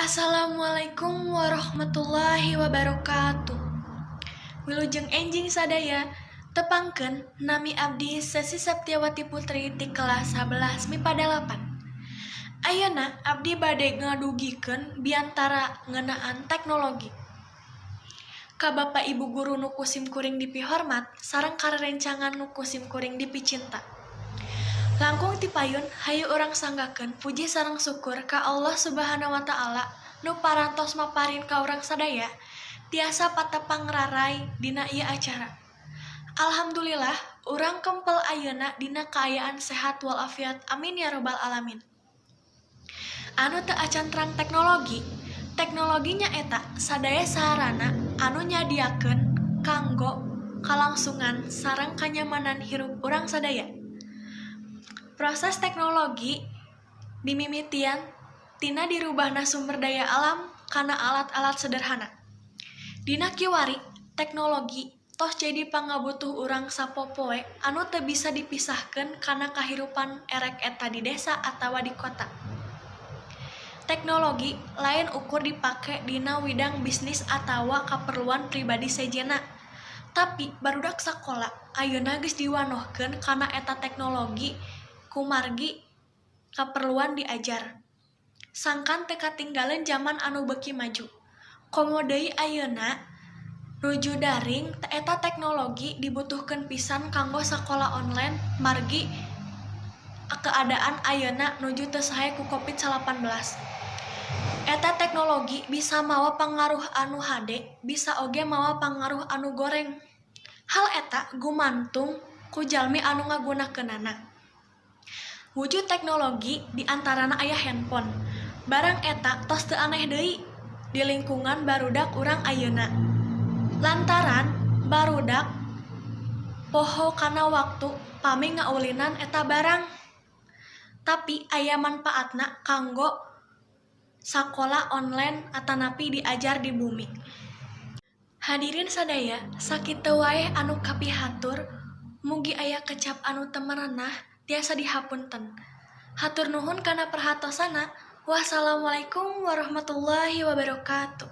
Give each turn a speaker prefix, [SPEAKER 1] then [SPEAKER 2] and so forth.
[SPEAKER 1] Assalamualaikum warahmatullahi wabarakatuh. Wilujeng enjing sadaya. Tepangkeun, nami abdi Sesi Septiawati Putri ti kelas 11 MIPA 8. Ayeuna abdi bade ngadugikeun biantara ngeunaan teknologi. Ka Bapak Ibu guru nu ku sim kuring dipihormat sareng karerencangan nu ku sim kuring dipicinta. Langkung ti payun, hayu urang sanggakeun puji sareng syukur ka Allah Subhanahu wa Ta'ala nu parantos maparin ka urang sadaya tiasa patepang raray dina ieu acara. Alhamdulillah, urang kempel ayeuna dina kaayaan sehat walafiat, amin ya robbal alamin. Anu teu acan terang teknologi, teknologi nyaeta sadaya sarana anu nyadiakeun kanggo kalangsungan sareng kanyamanan hirup urang sadaya. Proses teknologi dimimitian tina dirubahna sumber daya alam kana alat-alat sederhana. Dina kiwari, teknologi tos jadi pangabutuh urang sapopoe anu teu bisa dipisahkeun kana kahirupan, erek eta di desa atawa di kota. Teknologi lain ukur dipake dina widang bisnis atawa kaperluan pribadi sejenna, tapi barudak sakola ayeuna geus diwanohkeun kana eta teknologi kumargi kaperluan diajar. Sangkan teu katinggaleun jaman anu beuki maju. Komo deui ayeuna nuju daring, eta teknologi dibutuhkeun pisan kanggo sakola online margi keadaan ayeuna nuju teu sae ku Covid-19. Eta teknologi bisa mawa pangaruh anu hade, bisa oge mawa pangaruh anu goreng. Hal eta gumantung ku jalmi anu ngagunakeunana. Wujud teknologi di antarana aya handphone. Barang eta tos teu aneh deui di lingkungan barudak urang ayeuna. Lantaran barudak poho kana waktu pami ngaulinan eta barang. Tapi aya manfaatna kanggo sakola online atanapi diajar di bumi. Hadirin sadaya, sakitu wae anu kapihatur, mugi aya kecap anu teu merenah tiasa dihapunten. Hatur nuhun kana perhatosana. Wassalamualaikum warahmatullahi wabarakatuh.